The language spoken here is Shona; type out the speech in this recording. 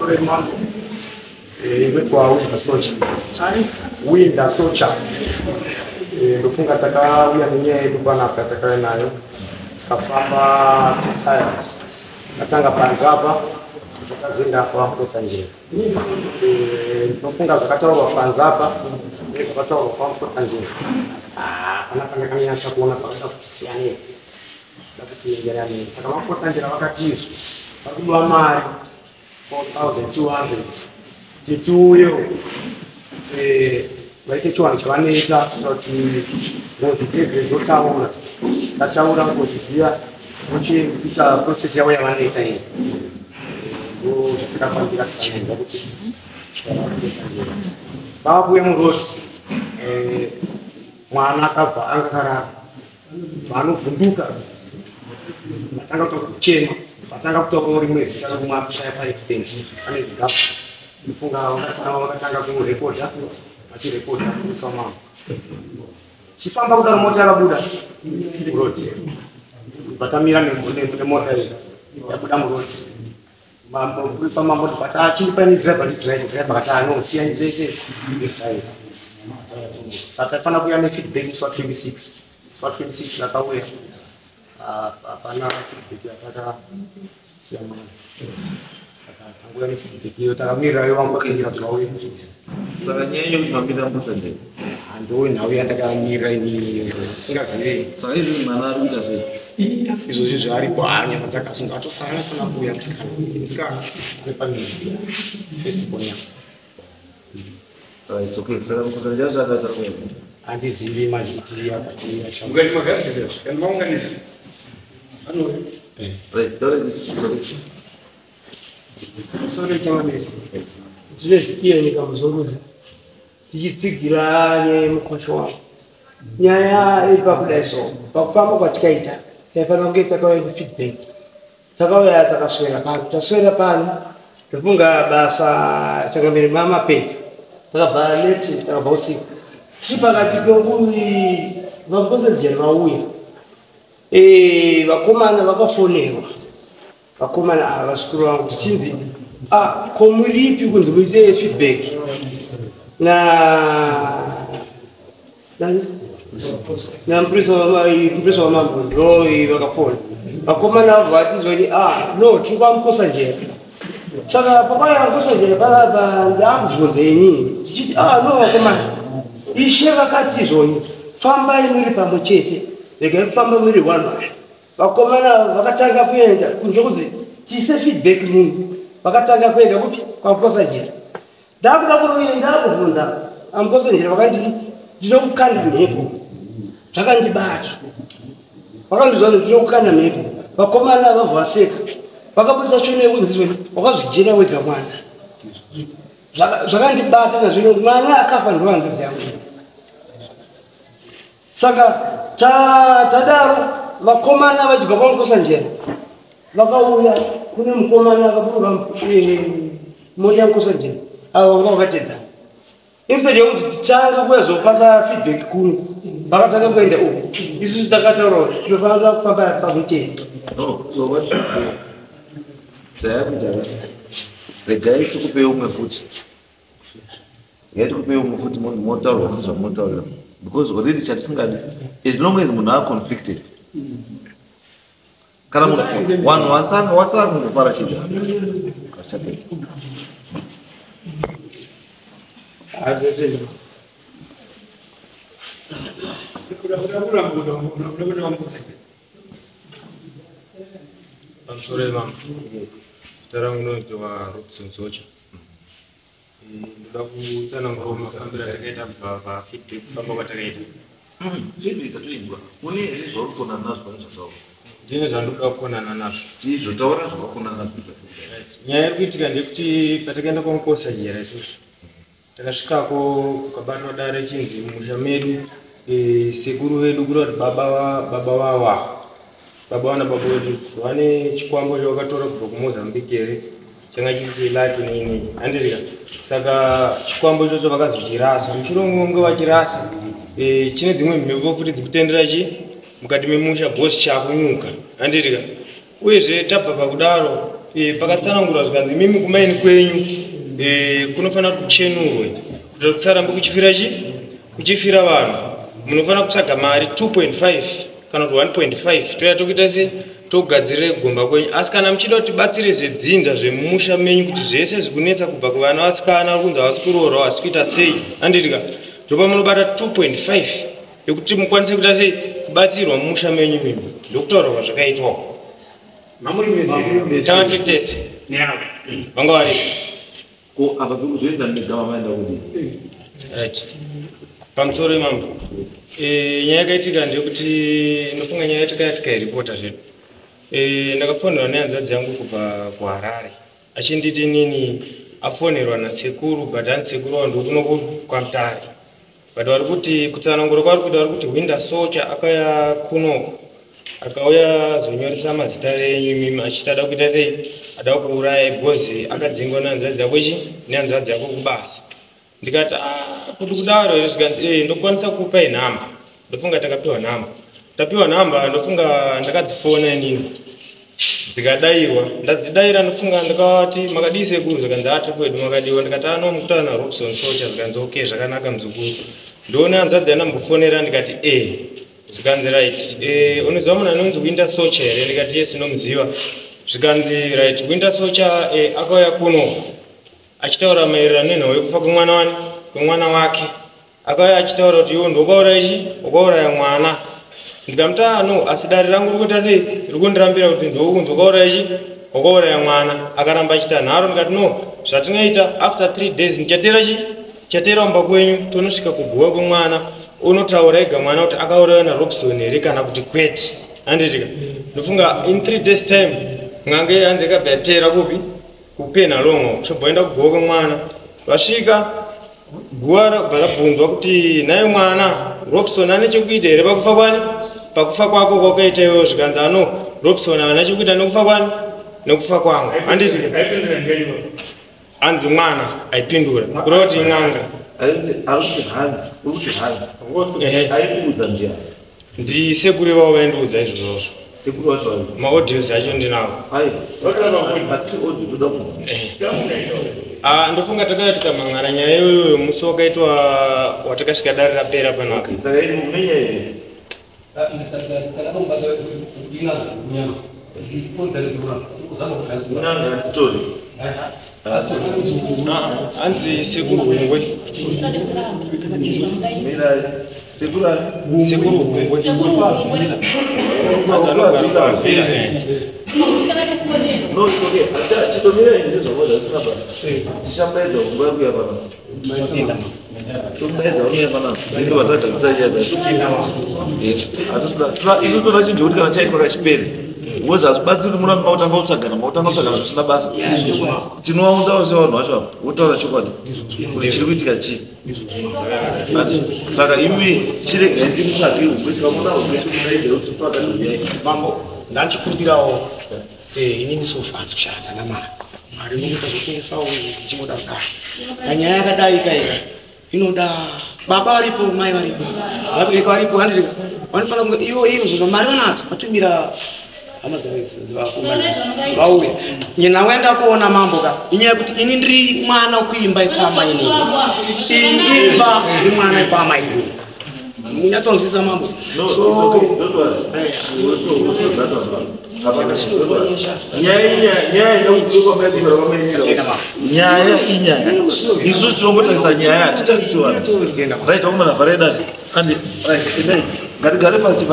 Pamusoro mambo, inoitwa Winda Socha. Winda Socha. Ndofunga takauya nenyaya yedu panapa yatakauya nayo, tikafamba two times. Tatanga panze apa, takazoenda kwaMukotsanjera. Ndinofunga zvakataurwa panze apa nezvakataurwa kwaMukotsanjera, hapana pandakanyatsa kuona pakada kuti siyanei, da kuti enderanei. Saka vaMukotsanjera vakatizve vari kudiwa mari 4200 kuti tiuyewo, vaite chiwanhu chavanoita kuita kuti ngozi dzedze dzotaura. Tataura ngozi dziya, vochiita process yavo yavanoita iyi. Ndo zvatakafambira, tikaenza kuti tava kuuya muroad, mwana akabva anga akarara, vanovhunduka, vatanga kutaura, kuchema, vatanga kutaurawo rimwe zita rekumwe paaccident anonzi Gafa. Ndifunga vakatanga kurekodha, vachirekodha kuisa mama chifamba kudaro, mota yakabuda muroad, vatamira nemota iyi yabuda muroad. Mapurisa mambo but achiripa ni driver, ndidrive. Driver akati ano siya ndese ndidrive. Saka taifanira kuuya nefeedback musi wa26. Musi wa26 rakauya, hapana feedback yatakasiya mwana. Saka tanguya nefeedback iyo, takamirirayo vangotsengera kuti vauye. Saka nyaya yekuti vambira Mukotsanjera? Ndo nhau yandakamirira inini iyoyo, singazive. Saka izvi mwana ari kuita sei? Izvozvi zvaaripo, ha, nyama dzakasunga, atosara. Anofanira kuuya musikana, musikana ane pamiri, first born yangu. Saka it's okay. Saka Mukotsanjera zvakasara kuenda? Handizivi manje kuti akati acha Mukati magadzira kana maunganisi ano. Right, taura this, sorry. Musoro changamire, ndine nyika muzunguzi tichitsigira nyaya yemukosho wangu. Nyaya iri pakudai, so pakufamba kwatikaita taifanira kunge takauya nefeedback. Takauya, takaswera pano, taswera pano. Ndofunga basa changamire mamapedza, takabva late, takabva usiku. Tiri pakati pekuti vaMukotsanjera vauya, vakomana vakafonerwa, vakomana ava vazukuru vangu, tichinzi, ah, ko muripi kunzi muise feedback na namupurisa wamambo. Ndo vakafona vakomana vabva vatizoni, ah no, tiri kwaMukotsanjera. Saka pakauya Mukotsanjera panapa, ndaakubvunza inini tichiti, ah no, vakomana, ishe vakati zvoni fambai muri pamwe chete, regai kufamba muri one one. Vakomana vakatanga kuenda kunze kunzi tiise feedback munhu, vakatanga kuenda kupi? KwaMukotsanjera. Ndakuda kuuya, ndakubvunza aMukotsanjera, vakanditi ndinokukanda mhepo. Zvakandibata, vakandizwa kuti ndinokukanda mhepo. Vakomana vabva vaseka, vakabudisa chono yekunzi zvoni wakazvijera wega mwana. Zvakandibata nazvino, mwana akafa ndohanzadzi yangu. Saka tadaro, vakomana vachibva kwaMukotsanjera vakauya kune mukomana akaburuka mota yaMukotsanjera. Avo vanga vakatedzana, instead yekuti titanga kuyazopasa feedback kuno, vakatanga kuenda uku. Isusu takataura kuti tinofanira kufamba pamwe chete. No, so what should do? Zvayakuita, regai tikupei umwe futi, regai tikupei umwe futi, motaurwa sezvamotaurira, because already chatisingadi, as long as munhu aconflicted, kana munhu vanhu wasanga wasanga kungofara chete, hachaperi. Azvezvezvo. Kuramba kuda kwaMukotsanjera. Pamusoro yemambo, zita rangu ndinonzi Robson Socha. Ndoda kutsanangurawo mafambiro atakaita kubva pafeedback, kufamba kwatakaita. Zvinoita toinzwa, une here zvauri kuonana nazvo pane zvataura? Ndine zvandoda kukonana nazvo. Tizvo, taura zvakakonana nazvo zvataura. Nyaya iri kuitika ndeyekuti patakaenda kwaMukotsanjera isusu, takasvikako kukabatwa dare, chinzi mumusha medu, sekuru vedu, kureva kuti baba vava baba vana baba vedu, vane chikwambo chavakatora kubva kuMozambique here, changa chiri chelucky neinei, handirika? Saka chikwambo ichocho vakazochirasa. Mushure mekunge vachirasa, chine dzimwe mhepo futi dzikutendera chi mukati memusha, boss chakunyuka, handirika? Uyezve tabva pakudaro, Pakatsanangurwa zvikanzi imimi kumaini kwenyu kunofanira kuchenurwe kuti kusarambe kuchifira chi kuchifira vanhu. Munofanira kutsvaga mari 2.5 kana kuti 1.5 toya tokuita se togadzirire kugomba kwenyu. Asi kana muchida kuti tibatsire zvedzinza zvemusha menyu kuti zvese zvikunetsa kubva kuvana vasikana kunzi havasi kuroorwa havasi kuita sei, handitika ndopa munobata 2.5 yekuti mukwanise kuita sei kubatsirwa mumusha menyu mimi. Ndokutaura kwazvakaitwa. Tanga tiri tese vanga varipo. Ko apa pekuzoenda mega mamaenda kudii? Right. Pamusoro imambo. Nyaya yakaitika ndeyekuti ndofunga nyaya tikairipota zvedu. Ndakafonerwa nehanzvadzi yangu kubva kuHarare achinditi nini afonerwa nasekuru, but hanzi sekuru wavo ndokuno kwaMutare, but vari kuti kutsanangura kwavari kuti vari kuti Winda Socha akauya kunoko akauya zonyoresa mazita renyu imimi achiti ada kuita sei, ada kuuraya because akadzingwa nehanzvadzi yako chi nehanzvadzi yako kubasa. Ndikati kuti kudaro here? Zvikanzi ndokwanisa kukupai nhamba. Ndofunga takapiwa nhamba, tapiwa nhamba, ndofunga ndakadzifona inini dzikadairwa. Ndadzidayira, ndofunga ndakati makadii sekuru? Zvikanzi atiri kwedu makadiwa. Ndikati ano mukutaura naRobson Socha. Zvikanzi okay, zvakanaka muzukuru. Ndoona hanzvadzi yandambofonera. Ndikati e, zvikanzi right, unoziva munhu anonzi Winter Socha here? Ndikati yes, ndomuziva. Zvikanzi right, Winter Socha akauya kuno achitaura maererano nenhau yekufa kwemwana wani kwemwana wake. Akauya achitaura kuti iwo ndokauraya chi ukauraya mwana. Ndikamuti no, asi dare rangu rikuita sei, riri kundirambira kuti ndokunzi ukauraya chi wakauraya mwana. Akaramba achiita nharo. Ndikati no, zvatinoita, after 3 days ndichatera chi chatera kumba kwenyu, tonosvika kuguva kwemwana, unotaura ega mwana kuti akaurayiwa naRobson here kana kuti kwete, handitika. Ndofunga in 3 days time n'anga hanzi yakabva yatera kupi kuPenhalonga, chobva enda kuguva kwemwana. Vasvika guva rabva rabvunzwa kuti naye mwana Robson ane chekuita here pakufa kwani, pakufa kwako kwakaita iwewo? Zvikanzi ano Robson haana chekuita nekufa kwani nekufa kwangu, handiti. Hanzi mwana aipindura, kureva kuti n'anga. Arikuti hanzi, uri kuti hanzi aikuudza ndiani? Ndisekuru vavo vaindiudza izvozvozvo. Sekuru vacho vari Maaudios acho ndinawo. Aiwa, hatiri audio, toda munhu. Ah, ndofunga takauya tikamhan'ara nyaya iyoyo musi wakaitwa watakasvika dare rapera panapa. Saka ini mune nyaya here? N'anga story. Hanzi sekuru Hungwe. Mirai, sekuru ani? Sekuru Hungwe. Hanzi anogara kuAvera. No, it's okay. Chitomirai ndizvo zvasina basa. Tichamudaidza nguva yekuuya panapa. Tomudaidza unoya panapa. Ndinge vatagadzirisa nyaya dzacho. Yes. Hatisida. Isu toda chinhu chekuti kana chaitwa kachiperi. Because hazvibatsiri kuti murambe mautanga kutsvagana, mautanga kutsvagana zvisina basa. Tinovaunzawo sevanhu vacho ava, votaura chokwadi kuti chiri kuitika chii. Saka imi chiregai timutsvage Hungwe, tikamuona Hungwe tomudaidza kuti pakati uyai. Mambo, ndandichikumbirawo inini sofa handisi kushanda namari mari nokuita zvotengesawo ndichingoda kudaro. Panyaya yakadai kaika inoda baba varipo, mai varipo, vabereki varipo, handiti? Vanofanira kunge ivo ivo zvozvo mari vanadzo, vatumira hama dzavo idzi vakomana vauya. Nyenhau yandakuona mambo ka inyaya yekuti ini ndiri mwana wekuimba yekwamainini, iyi imba ndiri mwana wekwamaiguru, munyatsonzwisa mambo? No, So it's okay. Don't worry. We'll sort that one out. Hapana, don't worry. Nyaya inyaya, nyaya inokudzwa kwamaitira kwamaitira. Tenda mambo. Nyaya inyaya. Isusu tinongotarisa nyaya, hatitarisi vanhu. Tenda. Right, wakumana vharai dare. Andi, right, endai. Ngatigare pasi.